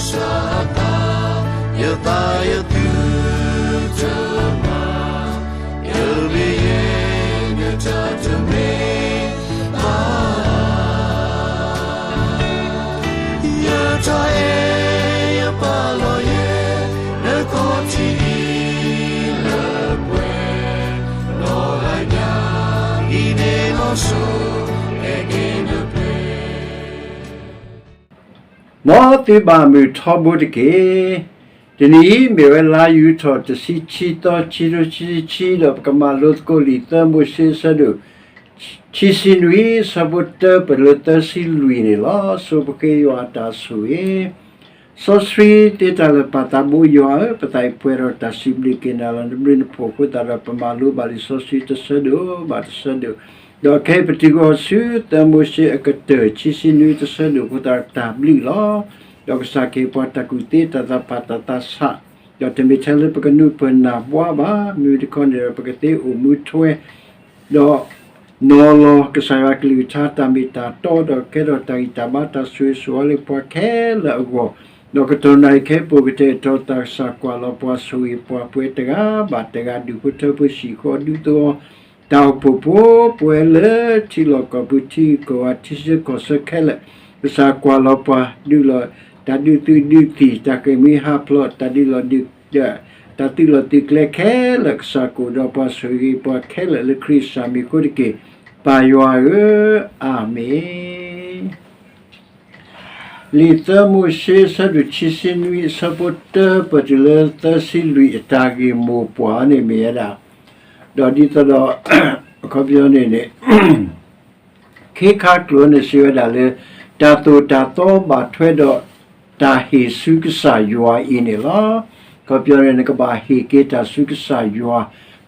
စးသး, ယသးယသုတမၤ, ယမ့ၢ်ယဲ နတၢ်တမ့ၢ်ဘၣ်. ယတၢ်အဲၣ်ယပာ်လီၤယဲ နခီၣ်ထံးအံၤလၢပှဲၤ, နီၢ်ဂၤညါအံၤန့ၣ်လီၤစိၤ, အဲၣ်က့ၤနပျဲၢ် မ်သုဘၣ်မုာ်ထီဘိတက့ၢ်. တနံၤအံၤမ့ၢ်ဝဲလါယူၤထီၣ်တဆံခံသီ ခံကထိခံဆံခံ ဒီးပကမၤလိသကိးလံာ်သၢမိၤၡ့အဆၢဒိၣ် ခံဆံနွံ အဆၢဖိတၢ ပတုၤလၢသၢဆံလွံၢ်န့ၣ်လီၤ. ဆိပဃ့ယွၤအတၢ်ဆိၣ်ဂ့ၤ စီဆှံသ့တၢ်လၢာ်ပၢ်သးဘိယွၤဧၢ, ပသးအံၤပှဲၤဒီးတၢ်စံးဘျုးက့ၤနၤလီၤ. နဘျုးနဖှိၣ်အဃိသတးဒီး ပမၤလိဘၣ်လံာ်စီဆှံတဆၢဒိၣ်ဘၣ်တဆၢဒိၣ်, ဒီးခဲအံၤပတုၤဃီၤဆူသၢမိၤၡ့အကတၢၢ် ခံဆံနွံတဆၢဒိၣ်အဃိသတးဒီးတၢ်ဘျုးလီၤ. ဒီးကစၢ်ကဟ့ၣ်ပှၤတၢ်ကူၣ်သ့ တၢ်သးဖး တၢ်သးဆး, ဒီးတမ့ၢ်ထဲလၢပကနုာ်ပၢၢ်နၢ်ဘှါဘၣ်, မ့မ့ၢ်တခီန့ၣ်ဒီး ပကသ့အိၣ်မူထွဲ ဒီးနီၤလီၤကစၢ်ယွၤအကလုၢ်ကထါ တၢ်မ့ၢ်တၢ်တီ ဒီးကဲထီၣ်တၢ်ဂံၢ်တၢ်ဘါ တၢ်ဆိၣ်ဂ့ၤဆိၣ်ဝါလၢပှၤခဲလၢာ်အဂီၢ်, ဒီးကတီၢ်နၢ်အံၤခဲအံၤ ပအိၣ်ကတဲာ်ကတီၤသး ကစၢ်ကွၢ်လီၤပှၤ ဆိၣ်ဂ့ၤပှၤပှဲၤတဂၤဘၣ်တဂၤ ဒူၣ်ဖိထၢဖိ ဟံၣ်ဃီဒူသဝီ တၢ်အိၣ်ဖှိၣ်ဖိ ပဝဲလၢထံလီၢ်ကီၢ်ပူၤ ထံဂုၤကီၢ်ဂၤ ထံဆၢကီၢ်ဆၢခဲလၢာ်, ကစၢ်ကွၢ်လီၤပှၤ ဒုးလီၤတၢ်ဒုးသုးဒုးသံၣ် တၢ်ဃ့ၢ်မှံဟးဖျိး တၢ်ဒုးလီၤဒုး တၢ်သုးလီၢ်သုးကျဲခဲလၢာ် ကစၢ်ကအိၣ်ဒီးပှၤ ဆိၣ်ဂ့ၤပှၤခဲလၢာ်လၢခရံာ်အမံၤအဃိတက့ၢ်, ပၢ်ယွၤဧၢ, အၤမ့ၣ်. လံာ်သၢမိၤၡ့ အဆၢဒိၣ်ခံဆံနွံ အဆၢဖိတၢ ပတုၤလၢသၢဆံလွံၢ် အတၢ်ဂ့ၢ်မိၢ်ပှၢ်န့ၣ်မ့ၢ်ဝဲဒၣ်, ဒီးဒ်သိးဒီး အခီပညီန့ၣ်န့ၣ် ခ့ခါကျိာ်န့ၣ်စံးဝဲဒၣ်လၢ တၢ်သိၣ်တၢ်သီဘၣ်ထွဲဒီး တၢ်ဟ့ၣ်ဆူကစၢ်ယွၤအံၤန့ၣ်လီၤ. အခီပညီန့ၣ် နကဘၣ်ဟ့ၣ်က့ၤတၢ်ဆူကစၢ်ယွၤ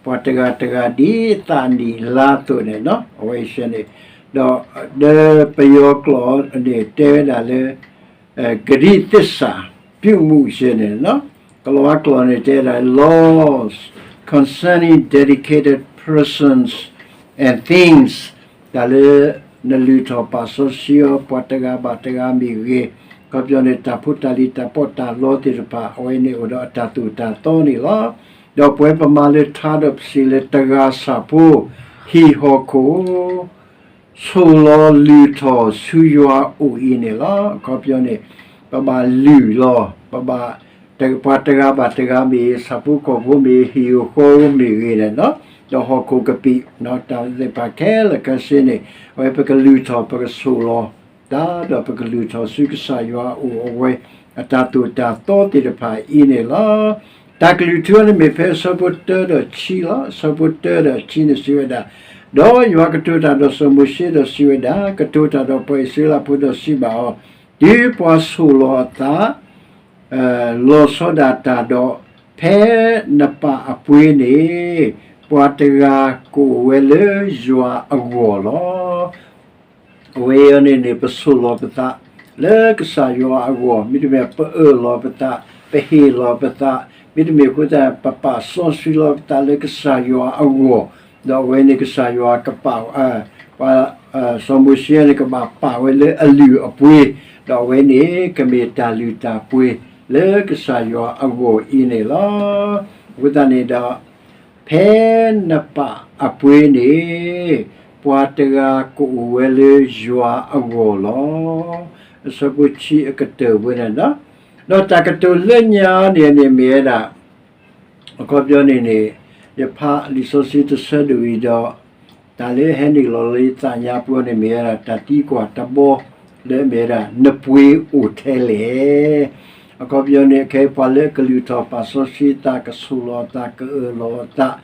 ပှၤတဂၤတဂၤဒ်သးနံၣ်လါအသိးန့ၣ် အဝဲအံၤန့ၣ်, ဒီး ဒီးပယီၤကျိာ်န့ၣ်တဲဝဲဒၣ်လၢ ကတိသစ္စာပြုမှု စ့ၢ်န့ၣ်, ကလီၤဝါကျိာ်န့ၣ်တဲဒၣ် laws concerning dedicated persons and things, တၢ်လၢ နလုၢ်ထီၣ်ပာ်စီဆှံအီၤ ပှၤတဂၤဘၣ်တဂၤမ့ၢ်ဂ့ၤ, အခီပညီန့ၣ် တၢ်ဖိတၢ်လံၤတၢ်ပီးတၢ်လီသ့ၣ်တဖၣ် အဝဲန့ၣ်အိၣ်ဒီးအတၢ်သိၣ်တၢ်သီန့ၣ်လီၤ. ဒီးပဝဲပမၤလၢထါဒီးပစံးလၢတဂၤဆၣ်ဖိ ဟံၣ်ဟီၣ်ခိၣ် ဆိၣ်လီၤလုၢ်ထီၣ်ဆူယွၤအအိၣ်အံၤန့ၣ်လီၤ. အခီပညီန့ၣ် ပဘၣ်လုၢ်လီၤ, ပဘၣ် ပှၤတဂၤဘၣ်တဂၤမ့ၢ်ဂ့ၤ, ဆၣ်ဖိကီၢ်ဖိမ့ၢ်ဂ့ၤ, ဟံၣ်ဧိၤဃီဧိၤမ့ၢ်ဂ့ၤန့ၣ်, ဒီးဟီၣ်ခိၣ်ကပံာ် တၢ်သ့ၣ်တဖၣ်ခဲလၢာ်ခဲဆ့န့ၣ် အဝဲပကလုၢ်ထီၣ် ပကဆိၣ်လီၤတၢ် ဒီးပကလုၢ်ထီၣ်ဆူကစၢ်ယွၤအအိၣ်အဝဲ အတၢ်သိၣ်တၢ်သီသ့ၣ်တဖၣ်အံၤန့ၣ်လီၤ. တၢ်ကလုၢ်ထူန့ၣ်မ့ၢ်ဖဲအဆၢဖိတၢဒီးခံလီၤ. အဆၢဖိတၢဒီးခံန့ၣ်စံးဝဲဒၣ်, ဒီးယွၤကတိၤတၢ်ဒီးစီၤမိၤၡ့ဒီးစံးဝဲဒၣ်, ကတိၤတၢ်ဒီးပှၤအံၣ်စရ့လးဖိဒီးစံးဘၣ်အီၤ, တုၤပှၤဆိၣ်လီၤအသး လီၤဆီဒၣ်တၢ်ဒီး ဖဲနပာ်အပှ့ၤန့ၣ် ပှၤတဂၤကအိၣ်ဝဲလၢယွၤအဂီၢ်လီၤ. အဝဲအံၤန့ၣ်န့ၣ် ပဆိၣ်လီၤပသး လၢကစၢ်ယွၤအဂီၢ်, မ့တမ့ၢ်ပအၢၣ်လီၤပသး, ပဟ့ၣ်လီၤပသး, မ့တမ့ၢ်အဃိသတး ပပာ်စီဆှံလီၤပသးလၢကစၢ်ယွၤအဂီၢ်, ဒီးအဝဲန့ၣ်ကစၢ်ယွၤကပာ် ပှၤ စီၤမိၤၡ့န့ၣ် ကဘၣ်ပာ်ဝဲလၢအလုၢ်အပှ့ၤ, ဒီးအဝဲန့ၣ် ကမ့ၢ်တၢ်လုၢ်တၢ်ပှ့ၤလၢကစၢ်ယွၤအဂီၢ်အံၤန့ၣ်လီၤ. အဃိသတးန့ၣ်ဒီး ဖဲနပာ်အပှ့ၤန့ၣ် ပှၤတဂၤကအိၣ်ဝဲလၢယွၤအဂီၢ်လီၤ. အဆၢဖိခံအကတၢၢ်ဝဲန့ၣ်လီၤ. ဒီးတၢ်ကတိၤလၢညါန့ၣ်န့ၣ်မ့ၢ်ဝဲဒၣ် အခီပညီန့ၣ်န့ၣ် ယဖးလံာ်စီဆှံတဆၢဒိၣ်အံၤဒီး တၢ်လၢဟဲနုာ်လီၤလၢယသးညါပူၤန့ၣ်မ့ၢ်ဝဲဒၣ် တၢ်သံကွၢ်တဘီလၢမ့ၢ်ဝဲဒၣ် နပှ့ၤအိၣ်ထဲလဲၣ်. အခီပညီန့ၣ် ခဲအံၤပှၤလၢအကလုၢ်ထီၣ်ပာ်စီဆှံအသး ကဆိၣ်လီၤအသး ကအၢၣ်လီၤအသး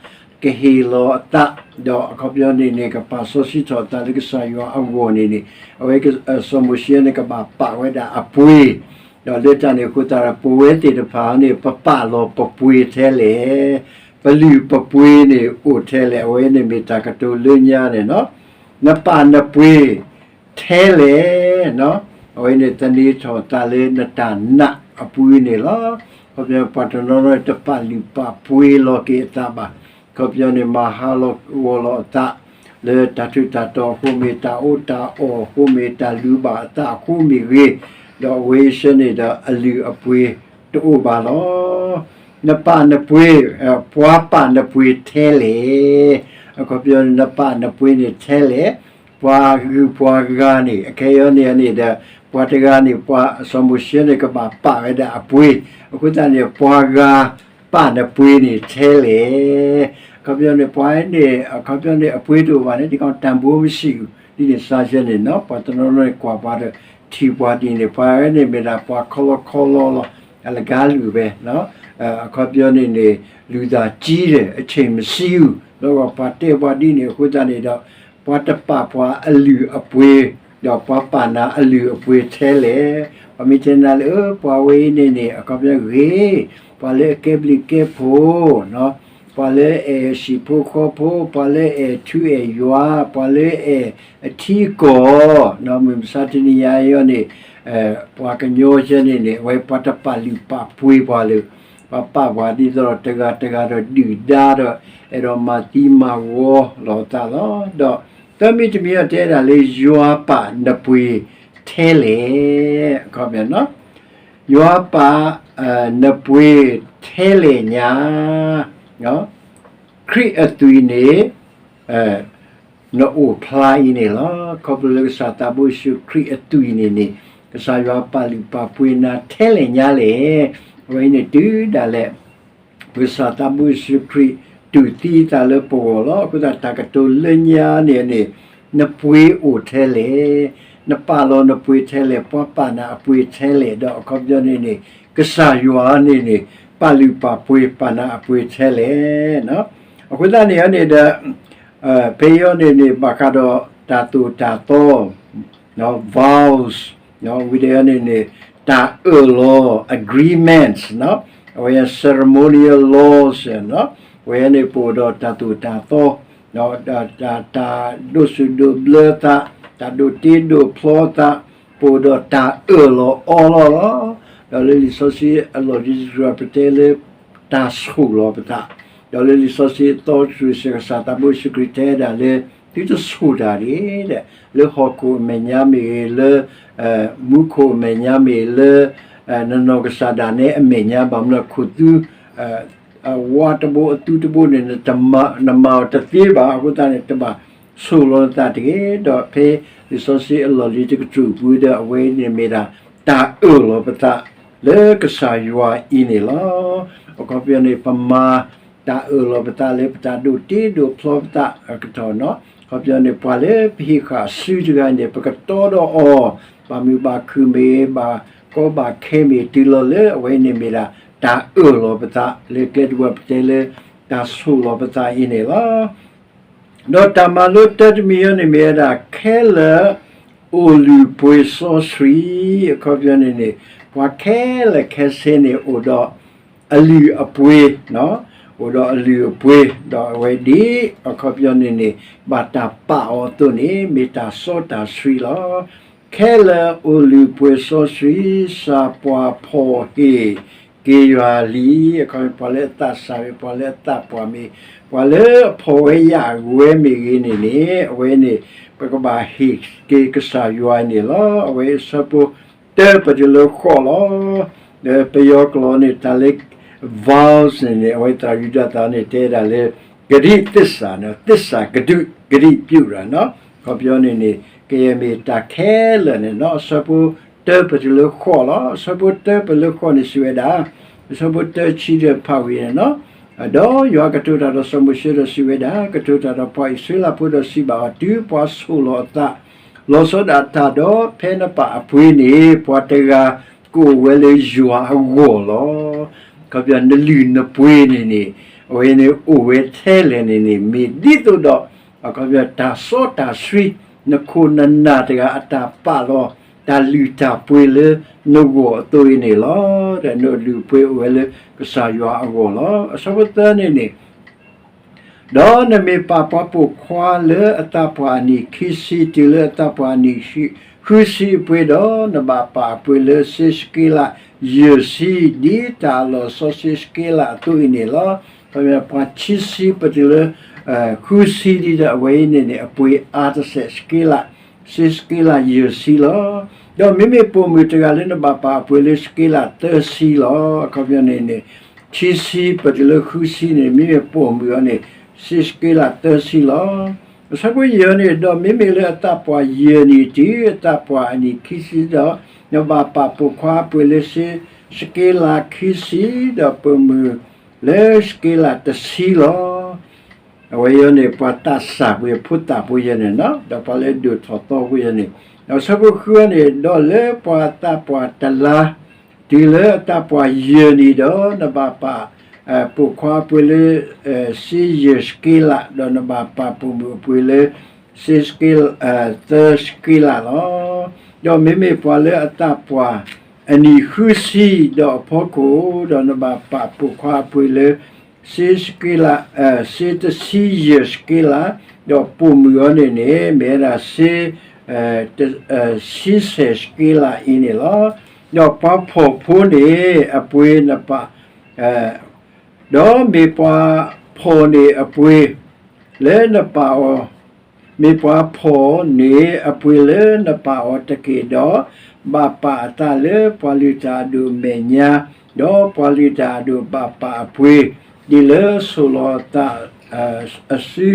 ကဟ့ၣ်လီၤအသး ဒီးအခီပညီန့ၣ်န့ၣ် ကပာ်စီဆှံထီၣ်အသးလၢကစၢ်ယွၤအဂီၢ်န့ၣ်န့ၣ် အဝဲစီၤမိၤၡ့န့ၣ် ကဘၣ်ပာ်ဝဲဒၣ်အပှ့ၤ ဒီးလၢတၢ်န့ၣ်အဃိသတးဒီး ပဝဲသ့ၣ်တဖၣ်န့ၣ် ပပာ်လီၤပပှ့ၤထဲလဲၣ်, ပလုၢ်ပပှ့ၤန့ၣ်အိၣ်ထဲလဲၣ်, အဝဲန့ၣ်မ့ၢ်တၢ်ကတိၤလၢညါန့ၣ်လီၤ. နပာ်နပှ့ၤထဲလဲၣ်, အဝဲန့ၣ်သန့ၤထီၣ်အသးလၢနတၢ်နာ်အပူၤန့ၣ်လီၤ. အခီပညီ ပှၤတနီၤနီၤ တပာ်လုၢ်ပာ်ပှ့ၤလီၤက့ၤအသးဘၣ်. အခီပညီန့ၣ် မၤဟးဂီၤလီၤအသး လၢတၢ်ထူးတၢ်တီၤအဃိမ့ၢ်ဂ့ၤ, တၢ်အီၣ်တၢ်အီအဃိမ့ၢ်ဂ့ၤ, တၢ်လုၢ်ဘၣ်အသးအဃိမ့ၢ်ဂ့ၤ, ဒီးအဝဲအံၤဆၢန့ၣ်ဒီးအလုၢ်အပှ့ၤတအိၣ်ဘၣ်လီၤ. နပာ်နပှ့ၤ, ပှၤပာ်နပှ့ၤထဲလဲၣ်. အခီပညီန့ၣ် နပာ်နပှ့ၤန့ၣ်ထဲလဲၣ်. ပှၤဂုၤပှၤဂၤန့ၣ် အခဲအံၤန့ၣ်န့ၣ်ဒီး ပှၤတဂၤန့ၣ် ပှၤစီၤမိၤၡ့န့ၣ် ကဘၣ်ပာ်ဝဲဒၣ်အပှ့ၤ, အဃိသတးန့ၣ် ပှၤဂၤပာ်နပှ့ၤန့ၣ်ထဲလဲၣ်. အခီပညီန့ၣ် ပှၤန့ၣ် အခီပညီန့ၣ် အပှ့ၤတအိၣ်ဘၣ်န့ၣ် ဒီးတၢ်ဘိမ့ၢ်စံးအူ ဒ်န့ၣ်စါယဲန့ၣ်နီၤ ပှၤတနီၤနီၤန့ၣ်ကွၢ်ပှၤဒီး ထံၣ်ပှၤဒ်န့ၣ် ပှၤဝဲန့ၣ်မ့ၢ်ဒၣ်ပှၤခီလီခီလီလီၤ, အလကါလုၢ်ဝဲ, အခီပညီန့ၣ်န့ၣ် လူၢ်သးကံဒီး အဆ့ၣ်မစံအူ, ဒီးပှၤတဲပှၤဒ်န့ၣ်အဃိသတးန့ၣ်ဒီး ပှၤတပာ်ပှၤအလုၢ်အပှ့ၤ, ဒီးပှၤပာ်နၤအလုၢ်အပှ့ၤထဲလဲၣ်. ပှၤမ့ၢ်တဲနၤလၢ ပှၤဝဲအံၤန့ၣ်န့ၣ် အခီပညီဂ့ၤ, ပှၤလၢအကဲဘျုးကဲဖှိၣ် ပှၤလၢအဲၣ်ဟံၣ်ဖိဃီဖိ, ပှၤလၢအဲၣ်ထူအဲၣ်ယွၤ, ပှၤလၢအဲၣ်အထံအကီၢ်, မုၢ်မဆါတနံၤညါအံၤန့ၣ် ပှၤကညီယဲန့ၣ်န့ၣ် အဝဲပှၤတပာ်လုၢ်ပာ်ပှ့ၤပှၤလၢ ပှၤပာ်ပှၤဒ်သိးဒီးတဂၤတဂၤဒီးဒုၣ်ဒါဒီး အဲၣ်ဒိးမၤသံမၤဝီလီၤအသးလီၤ. ဒီးသၢမံၤတမံၤအံၤတဲဒၣ်လၢ ယွၤပာ်နပှ့ၤထဲလဲၣ်, အခီပညီ ယွၤပာ်နပှ့ၤထဲလဲၣ်ညါ, ခရံာ်အသွံၣ်န့ၣ် နအိၣ်ဖျါအံၤန့ၣ်လီၤ. ခီဖျိလၢကစၢ်သးဘိယ့ၣ်ၡူးခရံာ်အသွံၣ်န့ၣ်န့ၣ် ကစၢ်ယွၤပာ်လုၢ်ပာ်ပှ့ၤနၤထဲလဲၣ်ညါလဲၣ်. အဝဲအံၤန့ၣ်တုၤဒၣ်လဲာ် ပကစၢ်သးဘိယ့ၣ်ၡူးခရံာ်တူၢ်သံအသးလၢပဂီၢ်လီၤ. အဃိသတးတၢ်ကတိၤလၢညါန့ၣ်န့ၣ် နပှ့ၤအိၣ်ထဲလဲၣ်, နပာ်လီၤနပှ့ၤထဲလဲၣ်, ပှၤပာ်နၤအပှ့ၤထဲလဲၣ်, ဒီးအခီပညီန့ၣ်န့ၣ် ကစၢ်ယွၤန့ၣ်န့ၣ် ပာ်လုၢ်ပာ်ပှ့ၤပာ်နၤအပှ့ၤထဲလဲၣ်. အဃိသတးန့ၣ်န့ၣ်ဒီး ဖဲအံၤန့ၣ်န့ၣ် ဘၣ်ဃးဒီးတၢ်သိၣ်တၢ်သီ vows, ဝံၤဒီးန့ၣ်န့ၣ် တၢ်အၢၣ်လီၤ agreements, အဝဲ ceremonial laws, အဝဲန့ၣ်ပအိၣ်ဒီးတၢ်သိၣ်တၢ်သီ, တၢ်ဒိးဆူၣ်ဒိးဘျၢသး, တၢ်ဒိးတ့ဒိးဖျီသး, ပအိၣ်ဒီးတၢ်အၢၣ်လီၤအီလီၤလီၤ. ဒီးလၢလံာ်စီဆှံအလီၢ်လံၤတတြၢၤ ပတဲလၢ တၢ်ဆိၣ်လီၤပသး, ဒီးလၢလံာ်စီဆှံအသီတတြၢၤ ကစၢ်သးဘိယ့ၣ်ၡူးခရံာ်တဲဒၣ်လၢ သုတဆိၣ်တၢ်တဂ့ၤ, လၢဟီၣ်ခိၣ်အမဲာ်ညါမ့ၢ်ဂ့ၤ, လၢ မူခိၣ်အမဲာ်ညါမ့ၢ်ဂ့ၤ, လၢ နနီၢ်ကစၢ်ဒၣ်နဲအမဲာ်ညါ, ဘၣ်မနုၤခိၣ်သူ အဝါတဘိအသူတဘိန့ၣ် နမၤအီၤတသ့ဘၣ်. အဃိသတးန့ၣ် တဘၣ်ဆိၣ်လီၤနသးတဂ့ၤ. ဒီးဖဲလံာ်စီဆှံအလီၢ်လံၤတကတြူၢ်ပူၤဒီး အဝဲန့ၣ်မ့ၢ်ဒၣ် တၢ်အၢၣ်လီၤပသးလၢကစၢ်ယွၤအံၤန့ၣ်လီၤ. အခီပညီန့ၣ် ပမၤတၢ်အၢၣ်လီၤပသးလၢပတၢ်ဒိးတ့ဒိးဖျီပသးအကတီၢ်နီၤ, အခီပညီန့ၣ် ပှၤလၢပဟ့ၣ်ဃာ်စုတဂၤန့ၣ် ပကတီဒီးအီၤ, ဘၣ်မုာ်ဘၣ်ခုၣ်မ့ၢ်ဂ့ၤ, ဘၣ်ကီဘၣ်ခဲမ့ၢ်တုၤလီၤလၢ အဝဲန့ၣ်မ့ၢ်ဒၣ် တၢ်အၢၣ်လီၤပသးလၢကျဲတဘိပတဲလၢ တၢ်ဆိၣ်လီၤပသးအံၤန့ၣ်လီၤ. ဒီးတၢ်မၤလိတၢတမံၤအံၤန့ၣ်မ့ၢ်ဝဲဒၣ် ခဲလၢာ်အိၣ်လုၢ်ပှ့ၤစီဆှံ, အခီပညီန့ၣ်န့ၣ် ပှၤခဲလၢာ်ခဲဆ့န့ၣ်အိၣ်ဒီး အလုၢ်အပှ့ၤ, အိၣ်ဒီးအလုၢ်အပှ့ၤ, ဒီးအဝဲဒ် အခီပညီန့ၣ်န့ၣ် ဘၣ်တၢ်ပာ်အီၤအသိးန့ၣ် မ့ၢ်တၢ်စီတၢ်ဆှံလီၤ. ခဲလၢာ်အိၣ်လုၢ်ပှ့ၤစီဆှံ စၢ်ပှၤဖီၣ်ဟ့ၣ်က့ၤယွၤလံ. အခီပညီ ပှၤလၢအသးစၢ်မ့ၢ် ပှၤလၢအသးပှၢ်မ့ၢ် ပှၤလၢအဖီၣ်ဝဲယာ်ဝဲမ့ၢ်ဂ့ၤန့ၣ်န့ၣ် အဝဲန့ၣ် ပကဘၣ်ဟ့ၣ်က့ၤကစၢ်ယွၤန့ၣ်လီၤ. အဝဲအဆၢဖိတၢပတုၤလၢဃိးလီၤ. ဒီးပယီၤကျိာ်န့ၣ် တၢ်လၢ vows န့ၣ်န့ၣ် အဝဲသရၣ်ယူဒၤသၢန့ၣ် တဲဒၣ်လၢ ကတိသစ္စာန့ၣ် သစ္စာကတိ ကတိပြုတာနီၤ. အခီပညီန့ၣ်န့ၣ် ကယဲၢ်မ့ၢ်တၢ်ခဲလၢာ်န့ၣ်နီၤ အဆၢဖိတၢပတုၤလၢဃိးလီၤ. အဆၢဖိတၢပတုၤလၢဃိးန့ၣ်စံးဝဲဒၣ်, အဆၢဖိတၢဆံဒီးဖးဝံၤန့ၣ်နီၤ, ဒီးယွၤကတိၤတၢ်ဒီးစီၤမိၤၡ့ဒီးစံးဝဲဒၣ်, ကတိၤတၢ်ဒီးပှၤအံၣ်စရ့လးဖိဒီးစံးဘၣ်အီၤ, တုၤပှၤဆိၣ်လီၤအသး လီၤဆီဒၣ်တၢ်ဒီး ဖဲနပာ်အပှ့ၤန့ၣ် ပှၤတဂၤကအိၣ်ဝဲလၢယွၤအဂီၢ်လီၤ. အခီပညီနလုၢ်နပှ့ၤန့ၣ်န့ၣ် အဝဲန့ၣ်အိၣ်ဝဲထဲလဲၣ်န့ၣ်န့ၣ် မ့ၢ်ဒ်သိးဒီး အခီပညီတၢ်စီတၢ်ဆှံ နခိၣ်နနၢ်တဂၤအတၢ်ပာ်လီၤ တၢ်လုၢ်တၢ်ပှ့ၤလၢနဂီၢ်အသိးအံၤန့ၣ်လီၤ. ဒီးနလုၢ်ပှ့ၤအိၣ်ဝဲလၢကစၢ်ယွၤအဂီၢ်လီၤ. အဆၢဖိသၢန့ၣ်န့ၣ် ဒီးနမ့ၢ်ပာ်ပှၤပိာ်ခွါလၢအသးပှၢ်အနံၣ်ခံဆံတုၤလၢအသးပှၢ်အနံၣ်ဃုဆံအပှ့ၤဒီး နဘၣ်ပာ်အပှ့ၤလၢစ့စက့လးယဲၢ်ဆံ ဒ်တၢ်အလီၢ်စီဆှံစက့လးအသိးအံၤန့ၣ်လီၤ. ပှၤခံဆံပတုၤလၢ ဃုဆံဒ်ဒီးအဝဲအံၤန့ၣ်န့ၣ် အပှ့ၤအါတစဲးစက့လး စ့စက့လးယဲၢ်ဆံလီၤ. ဒီးမ့မ့ၢ်ပိာ်မုၣ်တဂၤလၢနဘၣ်ပာ်အပှ့ၤလၢစက့လးသၢဆံလီၤ. အခီပညီန့ၣ်န့ၣ် ခံဆံပတုၤလၢဃုဆံန့ၣ် မ့မ့ၢ်ပိာ်မုၣ်အီၤန့ၣ် စ့စက့လးသၢဆံလီၤ. အဆၢဖိယဲၢ်န့ၣ် ဒီးမ့မ့ၢ်လၢအသးပှၢ်ယဲၢ်နံၣ်တုၤအသးပှၢ်အနံၣ်ခံဆံဒီး နဘၣ်ပာ်ပိာ်ခွါအပှ့ၤလၢစ့စက့လးခံဆံ, ဒီးပိာ်မုၣ်လၢစက့လးတဆံလီၤ. အဝဲအံၤန့ၣ် ပှၤသးစၢ်ပှ့ၤ ဖိသၣ်ဖိယဲန့ၣ်နီၤ ဒီးပှၤလၢဒိၣ်ထီၣ်သီဖိယဲန့ၣ်, ဒီးဆၢဖိဃုန့ၣ် ဒီးလၢပှၤသးပှၢ်တလါ တုၤလၢအသးပှၢ်ယဲၢ်နံၣ်ဒီး နဘၣ်ပာ် ပိာ်ခွါအပှ့ၤလၢ စ့ယဲၢ်စက့လး ဒီးနဘၣ်ပာ်ပိာ်မုၣ်အပှ့ၤလၢ စ့စက့ သၢစက့လးလီၤ. ဒီးမ့မ့ၢ်ပှၤလၢအသးပှၢ်အနံၣ်ဃုဆံဒီးအဖီခိၣ်, ဒီးနဘၣ်ပာ်ပိာ်ခွါအပှ့ၤလၢ စ့စက့လး စ့တဆံယဲၢ်စက့လး, ဒီးပိာ်မုၣ်အီၤန့ၣ်န့ၣ် မ့ၢ်ဝဲဒၣ်စ့ ဆံဆဲၣ်စက့လးအံၤန့ၣ်လီၤ. ဒီးပှၤဖှီၣ်ဖိန့ၣ်အပှ့ၤနပာ် ဒီးမ့ၢ်ပှၤဖှီၣ်န့ၣ်အပှ့ၤ လၢနပာ်အီၤ, မ့ၢ်ပှၤဖှီၣ်န့ၣ်အပှ့ၤလၢနပာ်အီၤတက့ၢ်ဒီး, ဘၣ်ပာ်အသးလၢပှၤလုၢ်တၢ်အဒိၣ်အမဲာ်ညါ, ဒီးပှၤလုၢ်တၢ်အဒိၣ်ဘၣ်ပာ်အပှ့ၤ, ဒ်လၢဆိၣ်လီၤသး အစု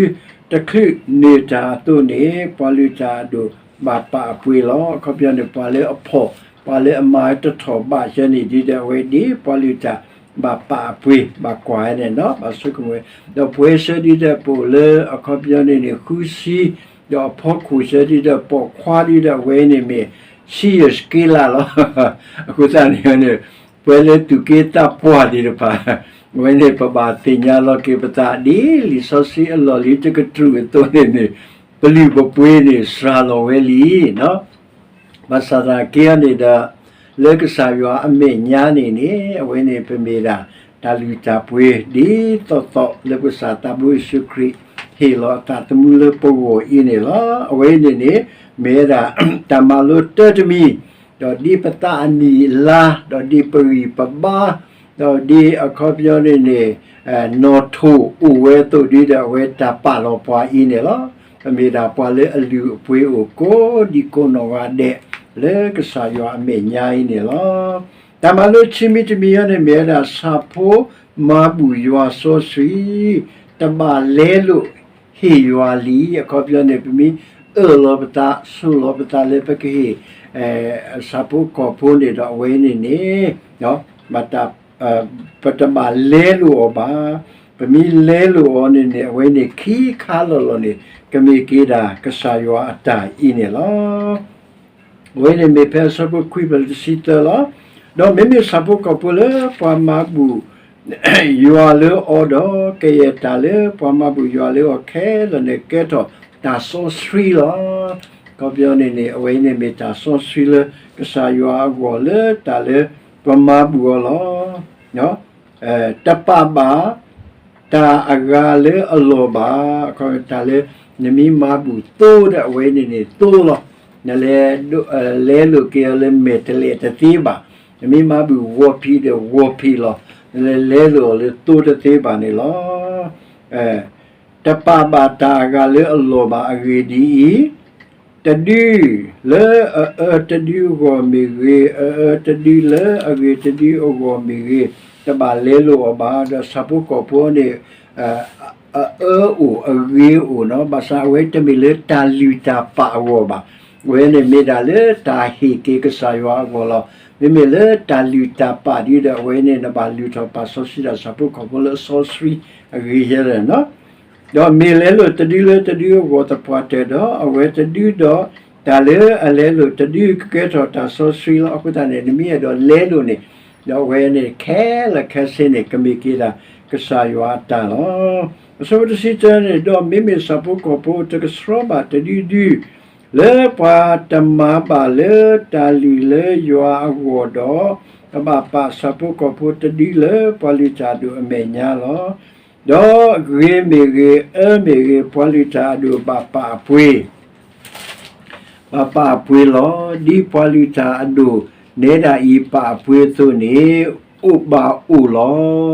တချုးန့ၢ်တၢ်အသိးန့ၣ်, ပှၤလုၢ်တၢ်အဒိၣ်ဘၣ်ပာ်အပှ့ၤလီၤ. အခီပညီန့ၣ် ပှၤလၢအဖှီၣ်, ပှၤလၢအမၤတထီၣ်ဘးယဲန့ၣ် ဒ်ဒီးအဝဲဒ်ပှၤလုၢ်တၢ်ဘၣ်ပာ်အပှ့ၤ ဘၣ်ကွၢ်န့ၣ်နီၤ ဘၣ်ဆိကမိၣ်ဝဲ, ဒီးပှၤဆၢဒ်ဒီးပိာ်လၢအခီပညီန့ၣ်န့ၣ် ဃုဆံ, ဒီးအဖီခိၣ်ဆၢဒ်ဒီးပိာ်ခွါဒ်ဒီးအဝဲန့ၣ်မ့ၢ် ဆံယဲၢ်စက့လးလီၤ. အဃိသတးန့ၣ်န့ၣ် ပှၤလၢသူၣ်က့သးပှၢ်သ့ၣ်တဖၣ်, အဝဲန့ၣ် ပဘၣ်သ့ၣ်ညါလီၤက့ၤပသးဒ်လံာ်စီဆှံအလီၢ်လံၤတကတြူၢ်အသိးန့ၣ်န့ၣ်, ပလုၢ်ပပှ့ၤန့ၣ် စှၤလီၤဝဲလံနီၤ ဘၣ်ဆၣ်သနာ်က့န့ၣ်ဒီး, လၢကစၢ်ယွၤအမဲာ်ညါန့ၣ်န့ၣ် အဝဲန့ၣ်ပမ့ၢ်ဒၣ် တၢ်လုၢ်တၢ်ပှ့ၤ ဒ်သိးသိးလၢပကစၢ်သးဘိယ့ၣ်ၡူးခရံာ် ဟ့ၣ်လီၤအသးသမူလၢပဂီၢ်အံၤန့ၣ်လီၤ. အဝဲအံၤန့ၣ်န့ၣ် မ့ၢ်ဝဲဒၣ် တၢ်မၤလိတၢ်တမံၤ, ဒီးဒ်ပသးအနံၣ်အလါ, ဒီးဒ်ပဂံၢ်ပဘါ, ဒီးဒ်အခီပညီန့ၣ်န့ၣ် နီၣ်ထိၣ်အိၣ်ဝဲအသိးဒ်ဒီး အဝဲတၢ်ပာ်လီၤပှၤအံၤန့ၣ်လီၤ. ပမ့ၢ်ဒၣ်ပှၤလၢအလုၢ်အပှ့ၤအိၣ်ကိးဒံကိးနီၢ်ဂၤဒဲး လၢကစၢ်ယွၤအမဲာ်ညါအံၤန့ၣ်လီၤ. တၢ်မၤလိခံမံၤတမံၤအံၤန့ၣ် မ့ၢ်ဝဲဒၣ်ဆၣ်ဖိမၤဘူၣ်ယွၤစီဆှံ, တဘၣ်လဲလိာ်ဟ့ၣ်ယွၤလံ. အခီပညီန့ၣ် ပမ့ၢ်အၢၣ်လီၤပသး ဆိၣ်လီၤပသးလၢပကဟ့ၣ် ဆၣ်ဖိကီၢ်ဖိန့ၣ်ဒီး အဝဲန့ၣ်န့ၣ် ပတဘၣ်လဲလိာ်အီၤဘၣ်. ပမ့ၢ်လဲလိာ်အီၤန့ၣ်န့ၣ် အဝဲန့ၣ်ခံခါလီၢ်လီၢ်န့ၣ် ကမ့ၢ်က့ၤဒၣ်ကစၢ်ယွၤအတၢ်အံၤန့ၣ်လီၤ. အဝဲန့ၣ်မ့ၢ်ဖဲအဆၢဖိခွံဖဲတဆံသၢလီၤ. ဒီးမ့မ့ၢ်ဆၣ်ဖိကီၢ်ဖိလၢပှၤမၤဘူၣ် ယွၤလၢအီၤဒီး ကယဲၢ်တၢ်လၢပှၤမၤဘူၣ်ယွၤလၢအီၤခဲလၢာ်န့ၣ် ကဲထီၣ်တၢ်စီဆှံလီၤ. အခီပညီန့ၣ်န့ၣ် အဝဲန့ၣ်မ့ၢ်တၢ်စီဆှံလၢကစၢ်ယွၤအဂီၢ်လၢတၢ်လၢပမၤဘူၣ်အီၤလီၤ. တပာ်ဘၣ် တၢ်အဂၤလၢအလီၢ်ဘၣ်. အခီပညီ တၢ်လၢနမ့ၢ်မၤဘူၣ်သိဒီးအဝဲန့ၣ်န့ၣ်သိလီၤ. နလဲၤ လဲလိာ်က့ၤအီၤလၢမဲာ်တလဲၣ်တသ့ဘၣ်. နမ့ၢ်မၤဘူၣ်ဂီၤဖံးဒီးဂီၤဖံးလီၤ. နလဲၤလဲလိာ်အီၤလၢသိတသ့ဘၣ်န့ၣ်လီၤ. တပာ်ဘၣ်တၢ်အဂၤလၢအလီၢ်ဘၣ်. အဂ့ၢ်ဒ်အံၤ, တဒုလၢအအၢတဒုအဂီၢ်မ့ၢ်ဂ့ၤ, အအၢတဒုလၢအဂ့ၤတဒုအဂီၢ်မ့ၢ်ဂ့ၤ, တဘၣ်လဲလိာ်အီၤဘၣ်. ဒီးဆၣ်ဖိကီၢ်ဖိန့ၣ် အအၢအိၣ်အဂ့ၤအိၣ်နီၤ, ဘၣ်ဆၣ်အဝဲတမ့ၢ်လၢတၢ်လုၢ်တၢ်ပာ်အဂီၢ်ဘၣ်. အဝဲန့ၣ်မ့ၢ်ဒၣ်လၢတၢ်ဟ့ၣ်က့ၤကစၢ်ယွၤအဂီၢ်လီၤ. မ့မ့ၢ်လၢတၢ်လုၢ်တၢ်ပာ်ဒ်ဒီး အဝဲန့ၣ် နဘၣ်လုၢ်ထီၣ်ပာ်စီဆှံဒၣ်ဆၣ်ဖိကီၢ်ဖိလၢအစီဆှံအဂ့ၤယဲလီၤနီၤ. ဒီးမ့ၢ်လဲလိာ်တဒုလၢတဒုအဂီၢ်သပှၢ်တၢၢ်ဒီး အဝဲတဒုဒီး တၢ်လၢအလဲလိာ်တဒုကကဲထီၣ်တၢ်စီဆှံလီၤ. အဃိသတးန့ၣ် နမ့ၢ်အဲၣ်ဒိးလဲလိာ်န့ၣ် ဒီးအဝဲန့ၣ်ခဲလၢာ်ခဲဆ့န့ၣ် ကမ့ၢ်က့ၤဒၣ်ကစၢ်ယွၤအတၢ်လီၤ. အဆၢဖိတဆံတၢန့ၣ် ဒီးမ့မ့ၢ်ဆၣ်ဖိကီၢ်ဖိတကဆှီဘၣ်တဒုဒု လၢပှၤတမၤဘၣ်လၢတၢ်လုၢ်လၢယွၤအဂီၢ်ဒီး, ကဘၣ်ပာ်ဆၣ်ဖိကီၢ်ဖိတဒုလၢပှၤလုၢ်တၢ်အဒိၣ်အမဲာ်ညါလီၤ. ဒီးဂ့ၤမ့ၢ်ဂ့ၤ, အၢမ့ၢ်ဂ့ၤ, ပှၤလုၢ်တၢ်အဒိၣ်ဘၣ်ပာ်အပှ့ၤ ဘၣ်ပာ်အပှ့ၤလီၤ. ဒ်ပှၤလုၢ်တၢ်အဒိၣ်နဲဒၣ်အံၤပာ်အပှ့ၤအသိးန့ၣ် အိၣ်ဘၣ်အိၣ်လီၤ.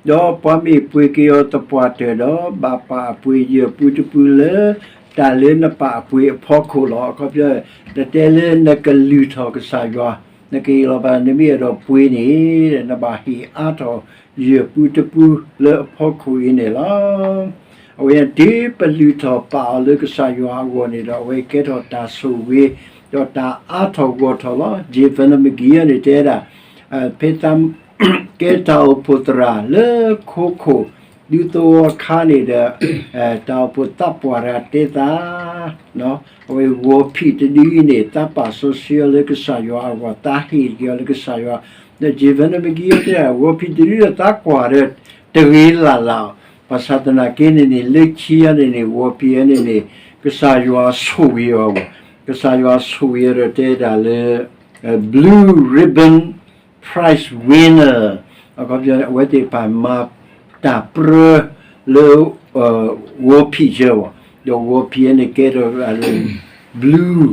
ဒီးပှၤမ့ၢ်ပှ့ၤက့ၤအီၤသပှၢ်တၢၢ်ဒီး ဘၣ်ပာ်အပှ့ၤယဲၢ်ပူတပူလၢ တၢ်လၢနပာ်အပှ့ၤအဖီခိၣ်လီၤ. အခီပညီ တတဲလၢနကလုၢ်ထီၣ်ကစၢ်ယွၤ, နကဟ့ၣ်လီၤဘၣ်နမ့ၢ်အဲၣ်ဒိးပှ့ၤန့ၣ် နဘၣ်ဟ့ၣ်အါထီၣ်ယပူတပူလၢအဖီခိၣ်အံၤန့ၣ်လီၤ. အဝဲတုၤပလုၢ်ထီၣ်ပာ်အီၤလၢကစၢ်ယွၤအဂီၢ်န့ၣ်ဒီး အဝဲကဲထီၣ်တၢ်ဆိၣ်ဂ့ၤ, ဒီးတၢ်အါထီၣ်ဂီၢ်ထီၣ်လီၤ. Jacob Arnott န့ၣ်တဲဒၣ် ဖဲသး ကဲတၢ်အိၣ်ဖှိၣ်သရၣ်လၢခိခိၣ် ဒူသဝီခါန့ၣ်ဒီး တၢ်အိၣ်ဖှိၣ်သးပှၢ်တၢ်တဲသး အဝဲဂီၤဖံးတဒုအံၤန့ၣ် သးပာ်စီဆှံအီၤလၢကစၢ်ယွၤအဂီၢ်, သးဟ့ၣ်က့ၤအီၤလၢကစၢ်ယွၤ, ဒီး Jacob Arnott တဲ ဂီၤဖံးတဒုဒီးသးကွၢ်ဒီး တဂ့ၤလၢ်လၢ်, ဘၣ်ဆၣ်သနာ်က့န့ၣ်န့ၣ် လၢခံအံၤန့ၣ်န့ၣ် ဂီၤဖံးအံၤန့ၣ်န့ၣ် ကစၢ်ယွၤဆိၣ်ဂ့ၤအီၤ, ကစၢ်ယွၤဆိၣ်ဂ့ၤအီၤဒီးတဲဒၣ်လၢ Blue Ribbon Prize Winner အခီပညီ အဝဲသ့ၣ်တဖၣ်မၤတၢ်ပြၢလၢ ဂီၤဖံးစၢၤဘၣ်, ဒီးဂီၤဖံးအံၤန့ၣ်ကဲထီၣ်လၢ Blue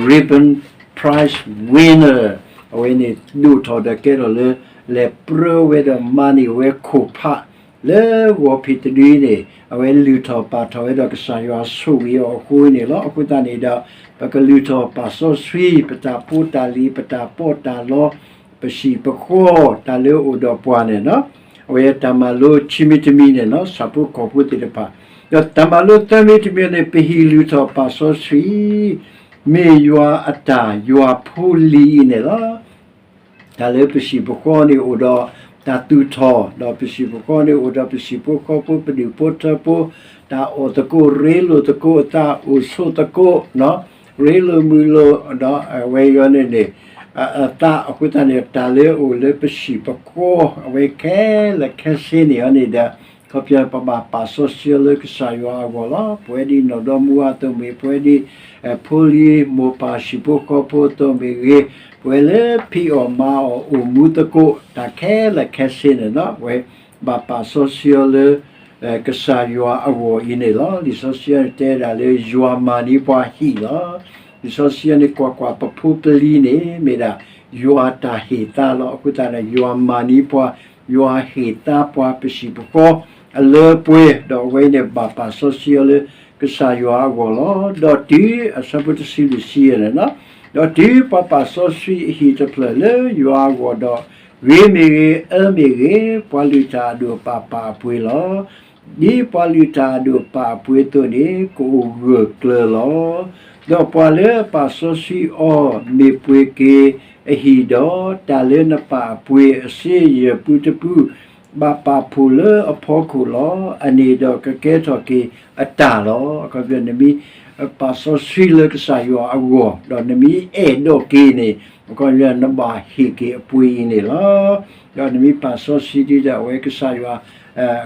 Ribbon Prize Winner အဝဲန့ၣ်ဒိၣ်ထီၣ်ဒီးကဲထီၣ်လၢ လဲၤပြၢဝဲဒီးမၤန့ၢ်ဝဲခိၣ်ဖး လၢဂီၤဖံးတဒုအံၤန့ၣ် အဝဲလုၢ်ထီၣ်ပာ်ထီၣ်ဝဲဒီးကစၢ်ယွၤဆိၣ်ဂ့ၤအီၤအဃိန့ၣ်လီၤ. အဃိသတးန့ၣ်ဒီး ပကလုၢ်ထီၣ်ပာ်စီဆှံ ပတၢ်ဖိတၢ်လံၤ ပတၢ်ပီးတၢ်လီ ပဟံၣ်ပဃီ တၢ်လၢအအိၣ်ဒီးပှၤန့ၣ်လီၤ. အဝဲတၢ်မၤလိခံမံၤတမံၤန့ၣ်လီၤ ဆၣ်ဖိကီၢ်ဖိသ့ၣ်တဖၣ်, ဒီးတၢ်မၤလိသၢမံၤတမံၤန့ၣ် ပဟံၣ်လုၢ်ထီၣ်ပာ်စီဆှံ မ့ၢ်ယွၤအတၢ်ယွၤဖိလံၤအံၤန့ၣ်လီၤ. တၢ်လၢပဟံၣ်ပဃီန့ၣ်အိၣ်ဒီးတၢ်သူၣ်ထီၣ်, ဒီးပဟံၣ်ပဃီန့ၣ်အိၣ်ဒီးပဟံၣ်ဖိဃီဖိ ပဒူၣ်ဖိထၢဖိ, တၢ်အီၣ်သကိး ရ့လိာ်သကိး အသးအိၣ်ဆိးသကိး, ရ့လိာ်မုာ်လိာ် ဒီးအဝဲအံၤန့ၣ်န့ၣ် အသးအဃိသတးန့ၣ် တၢ်လၢအအိၣ်လၢပဟံၣ်ပဃီ အဝဲခဲလၢာ်ခဲဆ့န့ၣ်အံၤန့ၣ်ဒီး အခီပညီ ပဘၣ်ပာ်စီဆှံအီၤလၢကစၢ်ယွၤအဂီၢ်လီၤ. ပဝဲဒ်နီၢ်ဒီမါဝၤအသိးမ့ၢ်ဂ့ၤ, ပဝဲဒ် ဖိလံၤမိၢ်ပၢ်ဟံၣ်ဖိဃီဖိအသိးမ့ၢ်ဂ့ၤ, ပဝဲလၢဖံးအီၣ်မၤအီၣ်အိၣ်မူသကိး တၢ်ခဲလၢာ်ခဲဆ့န့ၣ်လီၤ. ပဝဲဘၣ်ပာ်စီဆှံအီၤလၢ ကစၢ်ယွၤအဂီၢ်အံၤန့ၣ်လီၤ. လံာ်စီဆှံအံၤန့ၣ်တဲဒၣ်လၢယွၤမၤန့ၢ်ပှၤဟံၣ်လီၤ. လံာ်စီဆှံအံၤန့ၣ် ကွၢ်ကွၢ်ပဖိပလံၤန့ၣ် မ့ၢ်ဒၣ်ယွၤတၢ်ဟ့ၣ်သါလီၤ. အဃိသတးဒီး ယွၤမၤန့ၢ်ပှၤ, ယွၤဟ့ၣ်သါပှၤပဟံၣ်ပဃီ အလၢအပှဲၤ, ဒီးအဝဲအံၤန့ၣ် ဘၣ်ပာ်စီဆှံအီၤလၢကစၢ်ယွၤအဂီၢ်လီၤ. ဒီးတုၤအဆၢဖိတဆံလွံၢ်ဆံယဲၢ်န့ၣ်လီၤ, ဒီးတုၤပှၤပာ်စီဆှံအဟံၣ်တဖျၢၣ်လၢယွၤအဂီၢ်ဒီး ဂ့ၤမ့ၢ်ဂ့ၤ, အၢမ့ၢ်ဂ့ၤ, ပှၤလုၢ်တၢ်အဒိၣ်အပာ်ပာ်အပှ့ၤလီၤ. ဒ်ပှၤလုၢ်တၢ်အဒိၣ်ပာ်အပှ့ၤအသိးန့ၣ် ကအိၣ်ဂၢၢ်ကျၢၤလီၤ. ဒီးပှၤလၢအပာ်စီဆှံအီၤ မ့ၢ်ပှ့ၤက့ၤအဟံၣ်ဒီး တၢ်လၢနပာ်အပှ့ၤအစ့ယဲၢ်ပူတပူ ဘၣ်ပာ်ဖှိၣ်လၢအဖီခိၣ်လီၤ. အန့ၣ်ဒီးကကဲထီၣ်က့ၤအတၢ်လီၤ. အခီပညီ နမ့ၢ်ပာ်စီဆှံလၢကစၢ်ယွၤအဂီၢ် ဒီးနမ့ၢ်အဲၣ်ဒိးက့ၤန့ၣ် အခီပညီ နဘၣ်ဟ့ၣ်က့ၤအပှ့ၤအံၤန့ၣ်လီၤ. ဒီးနမ့ၢ်ပာ်စီဆှံဒ်ဒီး အဝဲကစၢ်ယွၤ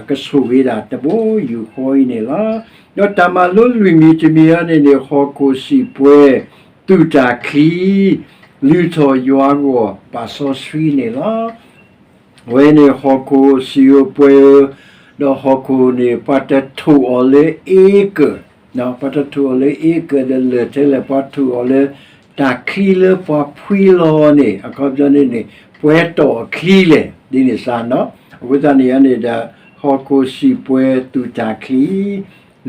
ကဆိၣ်ဂ့ၤဒၣ်တဘိယူၢ်ဃီအံၤန့ၣ်လီၤ. ဒီးတၢ်မၤလိလွံၢ်မံၤတမံၤအံၤန့ၣ်န့ၣ် ဟီၣ်ခိၣ်စံၣ်ပှဲၤ သူၣ်တၢ်ချံ လုၢ်ထီၣ်ယွၤအဂီၢ် ပာ်စီဆှံန့ၣ်လီၤ. အဝဲန့ၣ်ဟီၣ်ခိၣ်စံၣ်ဧိၤပှဲၤဧိၤ, ဒီးဟီၣ်ခိၣ်န့ၣ် ပှၤတထိၣ်အီၤလၢအ့ကၢၢ်, ပှၤတထိၣ်အီၤလၢအ့ကၢၢ်ဒီးလၢာ်ထဲလဲၣ်, ပှၤထိၣ်အီၤလၢတၢ်ချံလၢပှၤဖှံလီၤန့ၣ် အခီပညီန့ၣ်န့ၣ် ပှဲၤတီၢ်အချံလဲၣ် ဒ်န့ၣ်စ့ၢ်နီၤ. အဃိသတးန့ၣ်န့ၣ်ဒီး ဟီၣ်ခိၣ်စံၣ်ပှဲၤသူၣ်တၢ်ချံ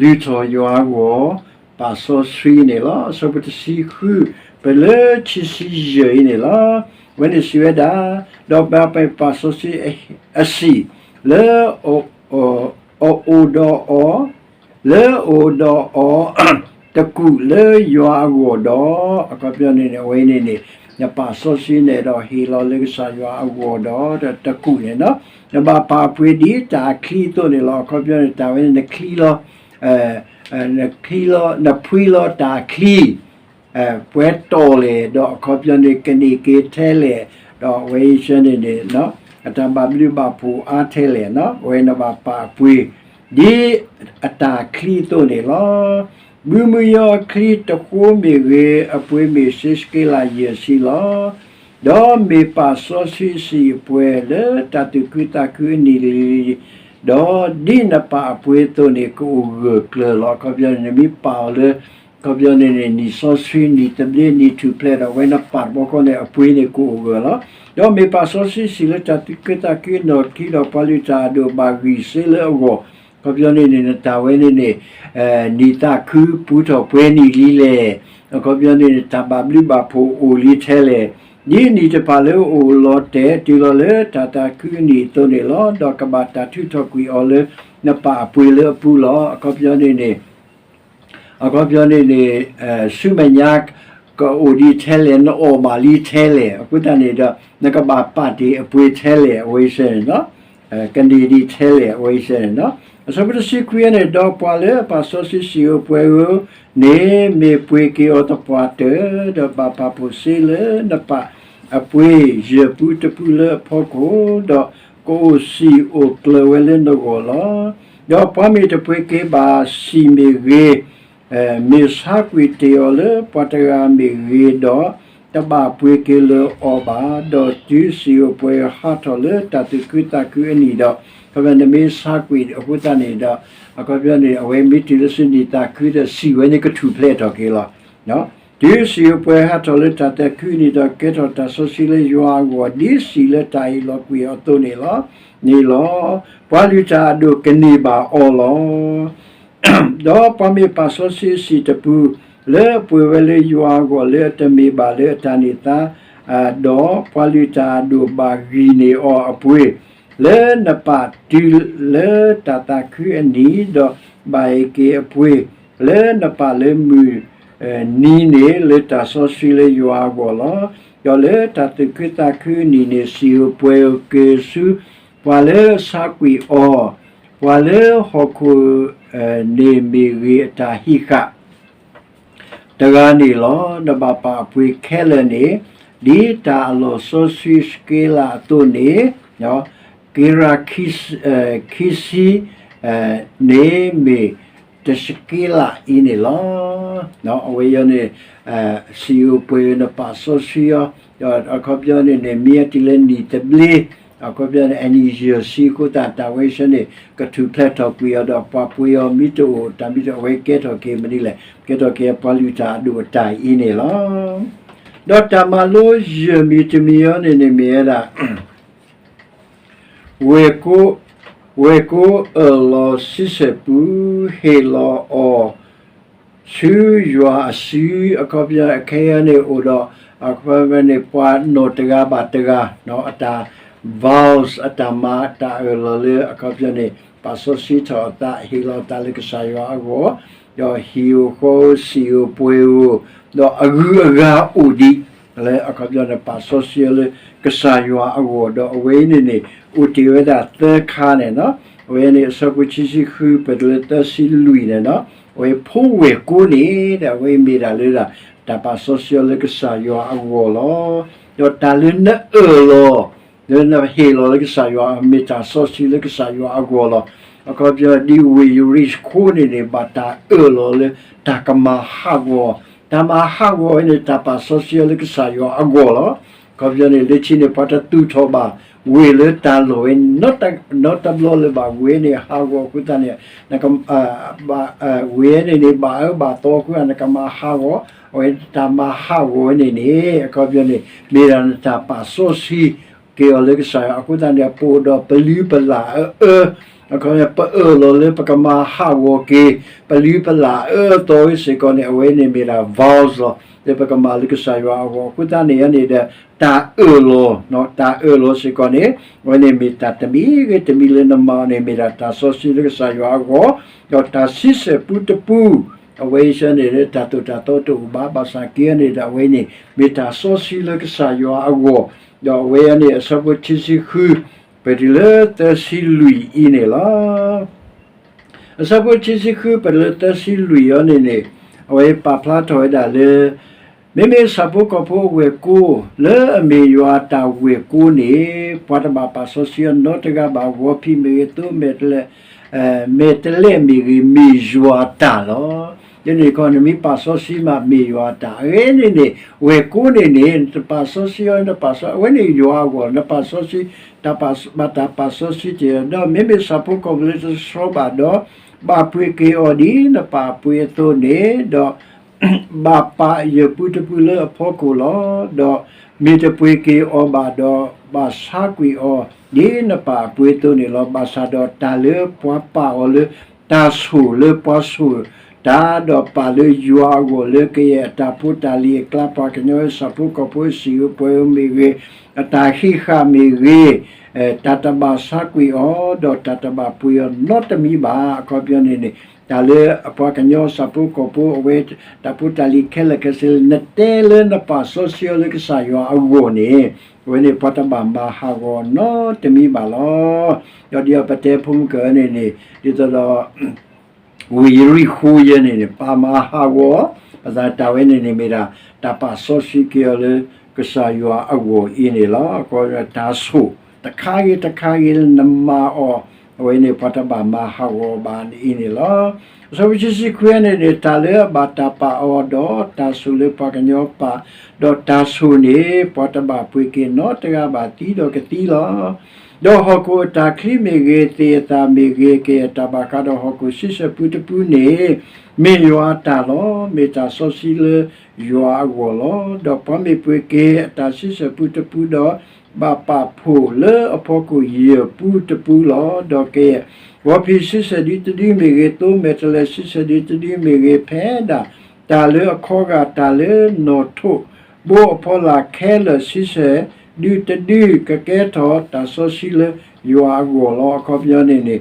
လုၢ်ထီၣ်ယွၤအဂီၢ် ပာ်စီဆှံန့ၣ်လီၤ. အဆၢဖိတဆံဃု ပလၢခံဆံယဲၢ်အံၤန့ၣ်လီၤ. အဝဲန့ၣ်စံးဝဲဒၣ်, ဒီးဘၣ်ပာ်စီဆှံအစံၣ်လၢ အအိၣ်ဒီးအီၤ, လၢအအိၣ်ဒီးအီၤ တကူာ်လၢယွၤအဂီၢ်ဒီး, အခီပညီန့ၣ်န့ၣ် အဝဲန့ၣ်န့ၣ် နပာ်စီဆှံန့ၣ်ဒီးဟ့ၣ်လီၤလၢကစၢ်ယွၤအဂီၢ်ဒီး တကူာ်န့ၣ်နီၤ, နဘၣ်ပာ်အပှ့ၤဒ်တၢ်ချံအသိးန့ၣ်လီၤ. အခီပညီန့ၣ် တၢ်ဝဲန့ၣ်နချံလီၤ နချံလီၤ နဖှံလီၤတၢ်ချံ ပှဲၤတီၢ်လဲၣ်, ဒီးအခီပညီန့ၣ် ကန့ၢ်က့ၤထဲလဲၣ်, ဒီးအဝဲအံၤန့ၣ်န့ၣ် အတၢ်ဘၣ်ဘျုးဘၣ်ဖှိၣ်အါထဲလဲၣ်နီၤ, အဝဲနဘၣ်ပာ်အပှ့ၤ ဒ်အတၢ်ချံအသိးန့ၣ်လီၤ. မုၢ်မုၢ်ယီၤချံတဃိမ့ၢ်ဂ့ၤ, အပှ့ၤမ့ၢ်စ့စက့လးယဲၢ်ဆံလီၤ. ဒီးမ့ၢ်ပာ်စီဆှံစံၣ်အပှဲၤလၢတၢ်သူၣ်ခုသးခုအနံၣ်လံ, ဒီးဒ်နပာ်အပှ့ၤအသိးန့ၣ် ကအိၣ်ဂၢၢ်ကျၢၤလီၤ. အခီပညီန့ၣ် နမ့ၢ်ပာ်အီၤလၢ အခီပညီန့ၣ်န့ၣ် နံၣ်စီဆှံ နံၣ်သဘျ့ နံၣ်ထူၣ်ဖျဲးဒီး အဝဲနပာ်တဘျီဃီန့ၣ် အပှ့ၤန့ၣ်ကအိၣ်ဂၢၢ်လီၤ. ဒီးမ့ၢ်ပာ်စီဆှံစံၣ်လၢတၢ်သူၣ်ခုသးခုအနီၢ်ခံဒီး ပှၤလုၢ်တၢ်အဒိၣ်ဘၣ်ဂံၢ်စ့လၢအဂီၢ် အခီပညီန့ၣ်န့ၣ် နတၢ်ဝဲန့ၣ်န့ၣ် နံၣ်သးခုပူထီၣ်ပှဲၤနံၣ်လံလဲၣ်. အခီပညီန့ၣ်န့ၣ် တၢ်ဘၣ်ဘျုးဘၣ်ဖှိၣ်အိၣ်လံထဲလဲၣ်. ဒ်နံၣ်တဖၣ်လၢအိၣ်လီၤတဲာ်တုၤလီၤလၢတၢ်သးခုအနံၣ်အသိးန့ၣ်လီၤ. ဒီးကဘၣ်တၢ်ထုးထီၣ်ကွံာ်အီၤလၢနပၢ်အပှ့ၤလၢအပူၤလီၤ. အခီပညီန့ၣ်န့ၣ် အခီပညီန့ၣ်န့ၣ် ဆူမဲာ်ညါ ကအိၣ်ဒံးထဲလဲၣ်, နအီၣ်ဘၣ်လံထဲလဲၣ်. အဃိသတးန့ၣ်ဒီး နကဘၣ်ပာ်တ့ၢ်အပှ့ၤထဲလဲၣ် အဝဲအံၤစဲန့ၣ်လီၤ. ကန့ၢ်ဒံးထဲလဲၣ် အဝဲအံၤစဲန့ၣ်လီၤ. အဆၢဖိတဆံခွံန့ၣ်, ဒီးပှၤလၢအပာ်စီဆှံစံာ်ဧိၤပှဲၤဧိၤန့ၣ် မ့ၢ်ပှ့ၤက့ၤအီၤသပှၢ်တၢၢ်, ဒီးဘၣ်ပာ်ဖှိၣ်စ့လၢနပၢ်အပှ့ၤ ယဲၢ်ပူတပူလၢအဖီခိၣ်, ဒီးကအိၣ်စံာ်အိၣ်ကျၢၤဝဲလၢနဂီၢ်လီၤ. ဒီးပှၤမ့ၢ်တပှ့ၤက့ၤဘၣ်စံာ်မ့ၢ်ဂ့ၤ, မ့ၢ်ဆါကွံာ်တ့ၢ်အီၤလၢပှၤတဂၤမ့ၢ်ဂ့ၤဒီး, တဘၣ်ပှ့ၤက့ၤလၢၤအီၤဘၣ်. ဒီးတုၤစံာ်ဧိၤပှဲၤဧိၤဟးထီၣ်လၢတၢ်သူၣ်ခုသးခုအနံၣ်ဒီး, ခီဖျိနမ့ၢ်ဆါကွံာ်အဃိသတးန့ၣ်ဒီး, အခီပညီန့ၣ် အဝဲမ့ၢ်တုၤလၢစုနံၣ်သးခုဒီး စံာ်ဝဲန့ၣ်ကထူၣ်ဖျဲးထီၣ်က့ၤလီၤ. တုၤစံာ်ဧိၤပှဲၤဟးထီၣ်လၢတၢ်သးခုအနံၣ်ဒီး ကဲထီၣ်တၢ်စီဆှံလၢယွၤအဂီၢ် ဒ်စံာ်လၢတၢ်ဟ့ၣ်လီၤကွံာ်အီၤအသိးန့ၣ်လီၤ. န့ၣ်လီၤ. ပှၤလုၢ်တၢ်အဒိၣ်ကန့ၢ်ဘၣ်အီၤလီၤ. ဒီးပှၤမ့ၢ်ပာ်စီဆှံအစံာ်တပူ လၢအပှ့ၤဝဲလၢယွၤအဂီၢ်လၢအတမ့ၢ်ဘၣ်လၢအတၢ်န့ၢ်သါ, ဒီးပှၤလုၢ်တၢ်အဒိၣ်ဘၣ်ဂံၢ်န့ၢ်အီၤအပှ့ၤ လၢနပၢ်တုၤလၢတၢ်သးခုအနံၣ်, ဒီးဘၣ်ဟ့ၣ်က့ၤအပှ့ၤ လၢနပၢ်လၢမုၢ်နံၤန့ၣ် လၢတၢ်စီဆှံလၢယွၤအဂီၢ်လီၤ. ဒီးလၢတၢ်သူၣ်ခုသးခုအနံၣ်န့ၣ် စံာ်ဧိၤပှဲၤဧိၤက့ၤဆူ ပှၤလၢအဆါကွံာ်အီၤ, ပှၤလၢဟီၣ်ခိၣ်န့ၣ်မ့ၢ်ဂ့ၤအတၢ်ဟံးဃာ် တဂၤန့ၣ်လီၤ. ဒီးဘၣ်ပာ်အပှ့ၤခဲလၢာ်န့ၣ် ဒ်တၢ်အလီၢ်စီဆှံစက့လးအသိးန့ၣ်, က့ရးခံဆံ န့ၣ်မ့ၢ်တစက့လးအံၤန့ၣ်လီၤ. အဝဲအံၤန့ၣ် စံာ်ဧိၤပှဲၤဧိၤနပာ်စီဆှံအီၤ, အခီပညီန့ၣ်န့ၣ် မ့ၢ်အတုၤလၢနံၣ်သဘျ့, အခီပညီန့ၣ် အနံၣ်ယဲၢ်ဆံအဃိသတး တၢ်ဝဲဆၢန့ၣ် ကထူၣ်ဖျဲးထီၣ်ကွံာ်အီၤဒီး ပှၤပှ့ၤအီၤမ့ၢ်တအိၣ် တၢ်မ့ၢ်တအိၣ် အဝဲကဲထီၣ်က့ၤမနုၤလဲၣ်, ကဲထီၣ်က့ၤပှၤလုၢ်တၢ်အဒိၣ်အတၢ်အံၤန့ၣ်လီၤ. ဒီးတၢ်မၤလိယဲၢ်မံၤတမံၤအံၤန့ၣ်န့ၣ်မ့ၢ်ဝဲဒၣ် ဝဲၢ်ကိ ဝဲၢ်ကိအၢၣ်လီၤဆံဆဲၣ်ပူ ဟ့ၣ်လီၤအီၤ ဆူယွၤအစု အခီပညီ အခဲအံၤန့ၣ်အိၣ်ဒီး အခီပညီန့ၣ် ပှၤနီၢ်တဂၤဘၣ်တဂၤ အတၢ် vows အတၢ်မၤတၢ်အၢၣ်လီၤလၢ အခီပညီန့ၣ် ပာ်စီဆှံထီၣ်အသး ဟ့ၣ်လီၤအသးလၢကစၢ်ယွၤအဂီၢ်, ဒီးဟံၣ်ဧိၤဃီဧိၤ စံာ်ဧိၤပှဲၤဧိၤ, ဒီးအဂုၤအဂၤအိၣ်ဒံး လၢအခီပညီန့ၣ် ပာ်စီဆှံအီၤလၢကစၢ်ယွၤအဂီၢ် ဒီးအဝဲအံၤန့ၣ်န့ၣ် အိၣ်တ့ၢ်ဝဲဒၣ်သၢခါန့ၣ်လီၤ. အဝဲန့ၣ် အဆၢဖိခံဆံဃု ပတုၤလၢသၢဆံလွံၢ်န့ၣ်လီၤ. အဝဲဖိဝဲၢ်ကိန့ၣ် အဝဲအံၤမ့ၢ်ဒၣ်လၢဒၣ် တၢ်ပာ်စီဆှံအီၤလၢကစၢ်ယွၤအဂီၢ်လီၤ. ဒီးတၢ်လၢနအၢၣ်လီၤ လၢနဟ့ၣ်လီၤလၢကစၢ်ယွၤ မ့ၢ်တၢ်စီဆှံလၢကစၢ်ယွၤအဂီၢ်လီၤ. အခီပညီ ဒ်ဝ့ၢ်ယရံၣ်ခိန့ၣ်န့ၣ် ဘၣ်တၢ်အၢၣ်လီၤလၢတၢ်ကမၤဟးဂီၤ, တၢ်မၤဟးဂီၤဝဲန့ၣ် တၢ်ပာ်စီဆှံအီၤလၢကစၢ်ယွၤအဂီၢ်လီၤ. အခီပညီန့ၣ် လၢခံန့ၣ် ပှၤတသူၣ်ထီၣ်ဘၣ်ဝ့ၢ်လၢတၢ်လီၢ်ဝဲ နီတဘျီလၢၤဘၣ် ဝ့ၢ်န့ၣ်ဟးဂီၤအဃိသတးန့ၣ် ဝ့ၢ်န့ၣ်န့ၣ် ဘၣ်အၢဘၣ်သီအဃိ နကမၤဟးဂီၤ, အဝဲတၢ်မၤဟးဂီၤဝဲန့ၣ်န့ၣ် အခီပညီန့ၣ် မ့ၢ်ဒၣ်နတၢ်ပာ်စီဆှံ က့ၤအီၤလၢကစၢ်ယွၤ အဃိသတးန့ၣ် ပအိၣ်ဒီးပလုၢ်ပလၢ်အအၢ, အခီပညီ ပအၢၣ်လီၤလၢပကမၤဟးဂီၤက့ၤ ပလုၢ်ပလၢ်အအၢအသီစ့ၢ်ကီးန့ၣ် အဝဲန့ၣ်မ့ၢ်ဒၣ် vows လီၤ. လၢပကမၤလၢကစၢ်ယွၤအဂီၢ် အဃိသတးန့ၣ်န့ၣ်ဒီး တၢ်အၢၣ်လီၤ, တၢ်အၢၣ်လီၤစ့ၢ်ကီးန့ၣ် အဝဲန့ၣ်မ့ၢ်တၢ်တမံၤဂ့ၤတမံၤလၢနမၤအီၤန့ၣ် မ့ၢ်ဒၣ်တၢ်စီဆှံလၢကစၢ်ယွၤအဂီၢ်, ဒီးတၢ်ဆံဆဲၣ်ပူတပူ အဝဲအံၤန့ၣ် တၢ်သိၣ်တၢ်သီတအိၣ်ဘၣ် ဘၣ်ဆၣ်က့န့ၣ်ဒီး အဝဲန့ၣ် မ့ၢ်တၢ်စီဆှံလၢကစၢ်ယွၤအဂီၢ်, ဒီးအဝဲအံၤန့ၣ် အဆၢဖိခံဆံဃု ပတုၤလၢသၢဆံလွံၢ်အံၤန့ၣ်လီၤ. အဆၢဖိခံဆံဃု ပတုၤလၢသၢဆံလွံၢ်အံၤန့ၣ်န့ၣ် အဝဲပာ်ဖျါထီၣ်ဝဲဒၣ်လၢ မ့မ့ၢ်ဆၣ်ဖိကီၢ်ဖိအဝဲၢ်ကိ လၢအမ့ၢ်ယွၤအတၢ်ဝဲၢ်ကိန့ၣ် ပှၤတဘၣ်ပာ်စီဆှံအီၤနီတဂၤဘၣ် ဂီၤဖံးမ့ၢ်ဂ့ၤ သိမဲာ်တဲးလဲး မဲာ်တဲးလဲးမ့ၢ်ဂ့ၤ မ့ၢ်ယွၤအတၢ်လီၤ. ယန့ၣ်ခီ နမ့ၢ်ပာ်စီဆှံမး မ့ၢ်ယွၤအတၢ် အဂ့ၢ်န့ၣ်န့ၣ် ဝဲၢ်ကိန့ၣ်န့ၣ် နတပာ်စီဆှံအီၤ နပာ်စီ အဝဲန့ၣ်ယွၤအဂီၢ် နပာ်စီဆှံ တၢ်ပာ် ဘၣ်တၢ်ပာ်စီဆှံတ့ၢ် ဒီးမ့မ့ၢ်ဆၣ်ဖိကီၢ်ဖိလၢတဆှီဘၣ်ဒီး ဘၣ်ပှ့ၤက့ၤအီၤဒ်နပၢ်ပှ့ၤအသိးန့ၣ် ဒီး ဘၣ်ပာ်ယဲၢ်ပူတပူလၢအဖီခိၣ်လီၤ. ဒီး မ့ၢ်တပှ့ၤက့ၤအီၤဘၣ်ဒီး ဘၣ်ဆါကွံာ်အီၤ ဒ်နပာ်အပှ့ၤအသိးန့ၣ်လီၤ. ဘၣ်ဆၣ်ဒီးတၢ်လၢပှၤပာ်အီၤလၢ တၢ်ဆိၣ်လၢပှၤဆိၣ်တၢ်ဒီးပာ်လၢယွၤအဂီၢ်လၢကယဲၢ်အတၢ်ဖိတၢ်လံၤအကျါ ပှၤကညီအဆၣ်ဖိကီၢ်ဖိအစံၣ်ဧိၤပှဲၤဧိၤမ့ၢ်ဂ့ၤ, အတၢ်ဟံးဃာ်မ့ၢ်ဂ့ၤ, တၢ်တဘၣ်ဆါကွံာ်အီၤ ဒီးတၢ်တဘၣ်ပှ့ၤအီၤနီတမံၤဘၣ်. အခီပညီန့ၣ်န့ၣ် တၢ်လၢအပှၤကညီအဆၣ်ဖိကီၢ်ဖိအဝဲ တၢ်ဖိတၢ်လံၤခဲလၢာ်ခဲဆ့လၢ နတဲလၢနပာ်စီဆှံအီၤလၢကစၢ်ယွၤအဂီၢ်န့ၣ် အဝဲန့ၣ်ပှၤတဘၣ်မၤဟးဂီၤနီတမံၤဘၣ်လီၤ. ဒီးဒ်အပတဲဖိမုၣ်ကၢန့ၣ်န့ၣ် ဒ်သိးဒီး ဝ့ၢ်ယရံၣ်ဃိယဲန့ၣ်န့ၣ် ပာ်မၤဟးဂီၤ ပသးတၢ်ဝဲန့ၣ်န့ၣ်မ့ၢ်ဒၣ် တၢ်ပာ်စီဆှံက့ၤအီၤလၢကစၢ်ယွၤအဂီၢ်အံၤန့ၣ်လီၤ. တၢ်ဆိၣ်တခါဂ့ၤတခါဂ့ၤလၢနမၤအီၤ အဝဲန့ၣ်ပှၤတဘၣ်မၤဟးဂီၤဘၣ်အံၤန့ၣ်လီၤ. အဆၢဖိခံဆံခွံန့ၣ်န့ၣ် တၢ်လၢအဘၣ်တၢ်ပာ်အီၤဒီးတၢ်ဆိၣ်လၢပှၤကညီပာ် ဒီးတၢ်ဆိၣ်န့ၣ် ပှၤတဘၣ်ပှ့ၤက့ၤနီတဂၤဘၣ် သံဒီးကသံလီၤ. ဒီးဟီၣ်ခိၣ်အတၢ်ချံမ့ၢ်ဂ့ၤ, သ့ၣ်အသၣ်မ့ၢ်ဂ့ၤ, ကယဲၢ်တၢ်ဘၣ်ဃးဒီးဟီၣ်ခိၣ်ဆံဆဲၣ်ပူတပူန့ၣ် မ့ၢ်ယွၤအတၢ်လီၤ. မ့ၢ်တၢ်စီဆှံလၢယွၤအဂီၢ်လီၤ. ဒီးပှၤမ့ၢ်ပှ့ၤက့ၤအတၢ်ဆံဆဲၣ်ပူတပူဒီး ဘၣ်ပာ်ဖှိၣ်လၢအဖီခိၣ်ယဲၢ်ပူတပူလီၤ. ဒီးကယဲၢ် ဝီဖံၣ်ဆံဆဲၣ်ဒုတဒုမ့ၢ်ဂ့ၤ, သိမဲာ်တလဲၤဆံဆဲၣ်ဒုတဒုမ့ၢ်ဂ့ၤ, ဖဲဒၣ်တၢ်လၢအခီဂာ် တၢ်လၢနီၣ်ထိးဘိအဖီလာ်ခဲလၢာ်ဆံဆဲၣ်ဒုတဒု ကကဲထီၣ်တၢ်စီဆှံလၢယွၤအဂီၢ်လီၤ. အခီပညီန့ၣ်န့ၣ်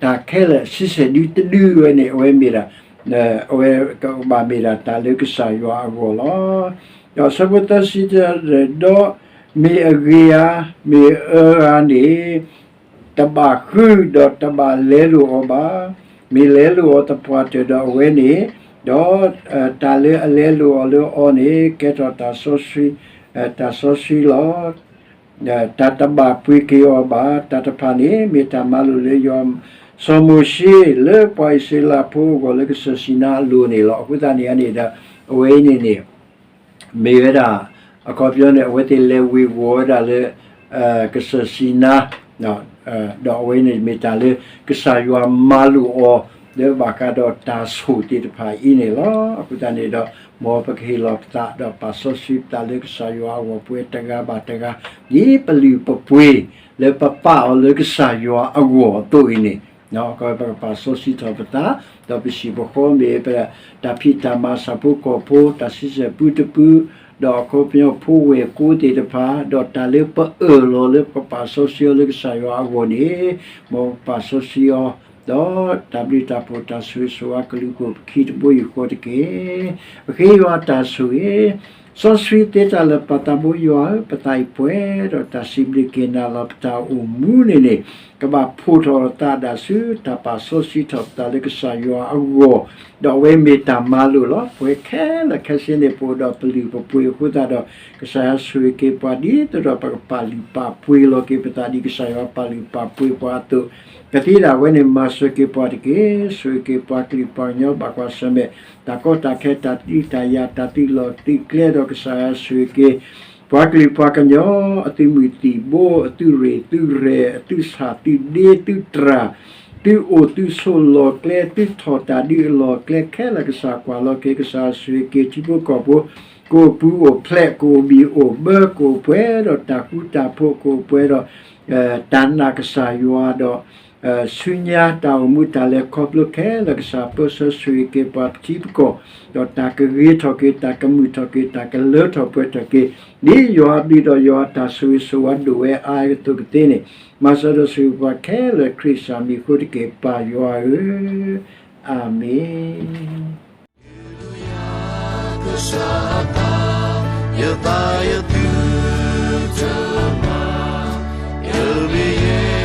တၢ်ခဲလၢာ်ဆံဆဲၣ်ဒုတဒုဝဲန့ၣ် အဝဲမ့ၢ်ဒၣ် အဝဲကဘၣ်မ့ၢ်ဒၣ်တၢ်လၢကစၢ်ယွၤအဂီၢ်လီၤ. ဒီးအဆၢဖိသၢဆံတၢ ဒီးမ့ၢ်အဂ့ၤဧါ, မ့ၢ်အအၢဧါန့ၣ် တဘၣ်ဃုဒီးတဘၣ်လဲလိာ်အီၤဘၣ်. မ့ၢ်လဲလိာ်အီၤသပှၢ်တၢၢ်ဒီးအဝဲန့ၣ်, ဒီးတၢ်လၢအလဲလိာ်အီၤလၢအီၤန့ၣ် ကဲထီၣ်တၢ်စီဆှံ, တၢ်စီဆှံလီၤ. တၢ်တဘၣ်ပှ့ၤက့ၤအီၤဘၣ်. တၢ်တဖၣ်န့ၣ် မ့ၢ်တၢ်မၤလိာ်လၢယွၤ စီၤမိၤၡ့လၢပှၤအံၣ်စရ့လးဖိအဂီၢ်လၢကစၢၢ်စံနါအလိၤန့ၣ်လီၤ. အဃိသတးန့ၣ်န့ၣ်ဒီး အဝဲအံၤန့ၣ်န့ၣ် မ့ၢ်ဝဲဒၣ် အခီပညီန့ၣ် အဝဲသ့ၣ်လဲၤဝ့ၤဝီၤဝဲဒၣ်လၢ ကစၢၢ်စံနါ ဒီးအဝဲန့ၣ်မ့ၢ်တၢ်လၢကစၢ်ယွၤမၤလိာ်အီၤ လၢဘၣ်ဃးဒီးတၢ်ဆိၣ်သ့ၣ်တဖၣ်အံၤန့ၣ်လီၤ. အဃိသတးန့ၣ်ဒီး မ်ပကဟ့ၣ်လီၤပသးဒီးပာ်စီဆှံပသးလၢကစၢ်ယွၤအဂီၢ် ပဝဲတဂၤဘၣ်တဂၤ ဒ်ပလုၢ်ပပှ့ၤ လၢပပာ်အီၤလၢကစၢ်ယွၤအဂီၢ်အသိးအံၤန့ၣ် ပကပာ်စီဆှံထီၣ်ပသး ဒီးပဟံၣ်ပဃီမ့ၢ် ပတၢ်ဖံးတၢ်မၤဆၣ်ဖိကီၢ်ဖိ တၢ်ဆံဆဲၣ်ပူတပူ ဒီးအခီပညီဖိဝဲၢ်ကိးသ့ၣ်တဖၣ် ဒီးတၢ်လၢပအၢၣ်လီၤလၢပကပာ်စီဆှံအီၤလၢကစၢ်ယွၤအဂီၢ်န့ၣ် မ်ပကပာ်စီဆှံအီၤ ဒီးတၢ်ဘျုးတၢ်ဖှိၣ်တၢ်ဆိၣ်ဂ့ၤဆိၣ်ဝါကလူၤပိာ်ပခံတဘိယူၢ်ဃီတက့ၢ်. ပဃ့ယွၤတၢ်ဆိၣ်ဂ့ၤ စီဆှံသ့တၢ်လၢာ်ပၢ်သးဘိယွၤဧၢ, ပသးအံၤပှဲၤဒီးတၢ်စံးဘျုးက့ၤနၤလီၤ. ပတၢ်အိၣ်မူန့ၣ်န့ၣ် ကဘၣ်ဖှိၣ်ထီၣ်အသးဒၣ်ဆူ တၢ်ပာ်စီဆှံထီၣ်ပသးလၢကစၢ်ယွၤအဂီၢ်, ဒီးအဝဲမ့ၢ်တၢ်မၤလိာ်လီၤ. ပဝဲခဲလၢာ်ခဲဆ့န့ၣ် ပအိၣ်ဒီးပလုၢ်ပပှ့ၤအဃိသတးဒီး ကစၢ်ယွၤဆိၣ်ဂ့ၤက့ၤပှၤဒ်သိးဒီး ပကပာ်လုၢ်ပာ်ပှ့ၤလီၤက့ၤပသးဒ်ကစၢ်ယွၤပာ်လုၢ်ပာ်ပှ့ၤပှၤအသိး, ကသံဒၣ်ဝဲန့ၣ် မၤစၢၤက့ၤပှၤတက့ၢ်. ဆိၣ်ဂ့ၤက့ၤပှၤကလုာ်ပှၤကညီဘၣ်ကွၢ်ဆၢၣ်မဲာ် တၢ်ကီတၢ်ခဲ တၢ်သံတၢ်ယၤ တၢ်သုးလီၢ်သုးကျဲဒီး ကစၢ်ယွၤဆိၣ်ဂ့ၤက့ၤ ပှၤကလုာ်ပှၤကညီ အသုးမုၢ်သံၣ်ဘိ အသုးရ့ၣ်သုးရဲၣ် အသုးဆၣ်သုးဒ့သုးတြၢ် သုးအိၣ်သုးဆိးလီၢ်ကျဲ သုးထီၣ်တၢ်ဒုးအလီၢ်ကျဲခဲလၢာ် ကစၢ်ကွၢ်လီၤက့ၤ ကစၢ်ဆိၣ်ဂ့ၤက့ၤထံဖိကီၢ်ဖိ ကအိၣ်ပူၤအိၣ်ဖျဲး ကအိၣ်ဘံၣ်အိၣ်ဘၢ ကအိၣ်ပှဲၤဒီးတၢ်ဃူတၢ်ဖိး ကအိၣ်ပှဲၤဒီး တၢ်နာ်ကစၢ်ယွၤဒီး ဆူညါတၢ်အိၣ်မူတၢ်လဲၤခီဖျိခဲလၢာ် ကစၢ်ပၢဆှၢဆိၣ်ဂ့ၤက့ၤပှၤပထံပကီၢ်, ဒီးတၢ်ကဂ့ၤထီၣ်က့ၤ တၢ်ကမုာ်ထီၣ်က့ၤ တၢ်ကလၢထီၣ်ပှဲၤထီၣ်က့ၤ ဒ်ယွၤအဘျုးဒီးယွၤအတၢ်ဆိၣ်ဂ့ၤဆိၣ်ဝါဒိၣ်ဝဲအါအသိးကသ့န့ၣ်, မၤစၢၤဒီးဆိၣ်ဂ့ၤပှၤခဲလၢာ် ခရံာ်ကစၢ်မံၤအဃိတက့ၢ် ပၢ်ယွၤဧၢ, အၤမ့ၣ်. ကစၢ်အသး ယသးယသုတမၤ ယမ့ၢ်ယဲ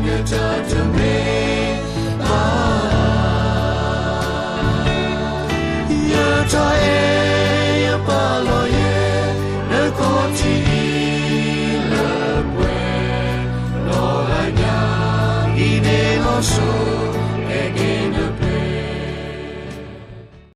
ယတၢ်တမ့ၢ်ဘၣ် ယတၢ်အဲၣ်ယပာ်လီၤယဲ နခီၣ်ထံးလၢပှဲၤ လီၤလၢညါ အံၤန့ၣ်လီၤစိၤ ကဲက့ၤ